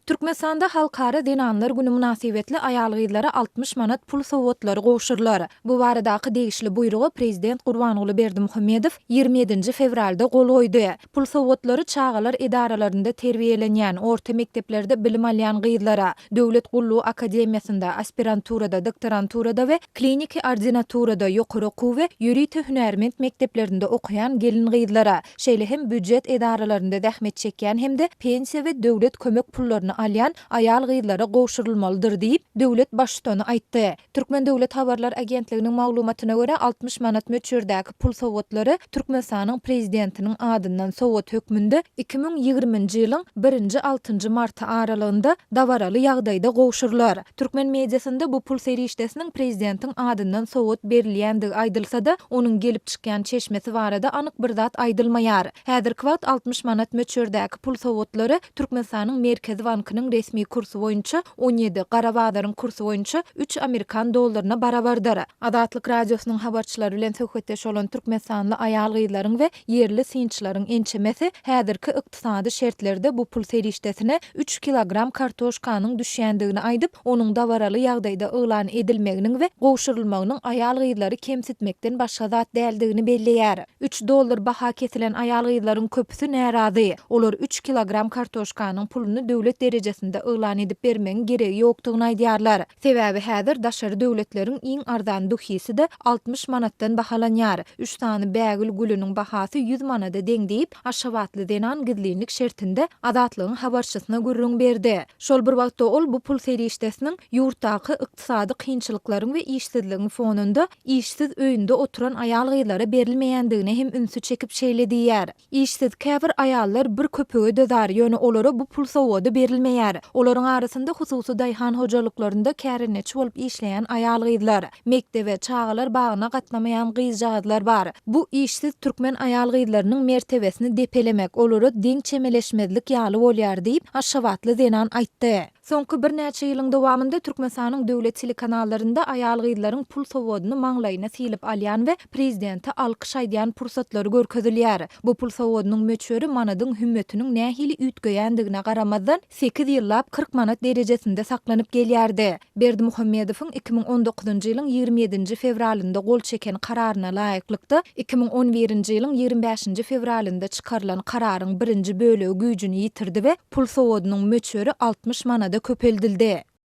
Türkmenistanda Halkara zenanlar güni mynasybetli aýal-gyzlara 60 manat pul sowgatlary gowşurylar. Bu baradaky degişli buýruga prezident Gurbanguly Berdimuhamedow 27-nji fewralda gol goýdy. Pul sowgatlary çagalar edaralarynda terbiýelenýän, orta mekdeplerde bilim alýan gyzlara, Döwlet gullugy akademiýasynda, aspiranturada, doktoranturada we kliniki ordinaturada, ýokary okuw we ýörite hünärment mekdeplerinde okaýan gelin-gyzlara, şeýle hem býujet edaralarynda zähmet çekýän hem-de pensiýa we döwlet kömek pullaryny alýan aýal-gyzlara gowşurylmalydyr diýip, döwlet Baştutany aýtdy. Türkmen döwlet habarlar agentliginiň maglumatyna görä, 60 manat möçberdäki pul sowgatlary Türkmenistanyň Prezidentiniň adyndan sowgat hökmünde 2020-nji ýylyň birinji-altynjy marty aralygynda dabaraly ýagdaýda gowşurylar. Türkmen mediasynda bu pul serişdesiniň prezidentiň adyndan sowgat berilýändigi aýdylsa-da, onuň gelip çykýan çeşmesi barada anyk bir zat aýdylmaýar. Häzirki wagt 60 manat möçberdäki pul sowgatlary Türkmenistanyň Merkezi bankynyň resmi kursy boýunça 17, gara bazaryň kursy boýunça üç amerikan dollaryna barabardyr. Azatlyk Radiosynyň habarçylary bilen söhbetdeş bolan türkmenistanly aýal-gyzlaryň we ýerli synçylaryň ençemesi häzirki ykdysady şertlerde bu pul serişdesine üç kilogram kartoşkanyň düşýändigini aýdyp, onuň dabaraly ýagdaýda yglan edilmeginiň we gowşurylmagynyň aýal-gyzlary kemsitmekden başga zat däldigini belleýär. Üç dollar baha kesilen aýal-gyzlaryň köpüsi närazy. Olar üç kilogram kartoşkanyň puluny döwlet derejesinde yglan edip bermegiň geregi ýokdugyny aýdýarlar. Sebäbi häzir daşary döwletleriň iň arzan duhisi-de 60 manatdan bahalanýar. Üç sany bägül gülüniň bahasy 100 manada deň diýip, aşgabatly zenan gizlinlik şertinde Azatlygyň habarçysyna gürrüň berdi. Şol bir wagtda ol bu pul serişdesiniň ýurtdaky ykdysady kynçylyklaryň we işsizligiň fonunda işsiz öýünde oturan aýal-gyzlara berilmeýändigine hem ünsi çekip şeýle diýýär, Işsiz käbir aýallar bir köpüge-de zar, ýöne olara bu pul sowgady berilmeýär. Olaryň arasynda hususy daýhan hojalyklarynda kärendeçi bolup işleýän aýal-gyzlar, mekdebe, çagalar bagyna gatnamaýan gyzjagazlar bar. Bu işsiz türkmen aýal-gyzlarynyň mertebesini depelemek, olara deň çemeleşmezlik ýaly bolýar diýip, aşgabatly zenan aýtdy. Soňky birnäçe ýylyň dowamynda Türkmenistanyň döwlet telekanallarynda aýal-gyzlaryň pul sowgadyny maňlaýyna sylyp alýan we prezidente alkyş aýdýan pursatlary görkezilýär. Bu pul sowgadynyň möçberi manadyň hümmetiniň nähili üýtgeýändigine garamazdan, sekiz ýyllap 40 manat derejesinde saklanyp gelýärdi. Berdimuhamedowyň 2019-njy ýylyň 27-nji fewralynda gol çeken kararyna laýyklykda, 2011-nji ýylyň 25-nji fewralynda çykarylan kararyň birinji bölegi güýjüni ýitirdi we pul sowgadynyň möçberi 60 manada köpeldildi.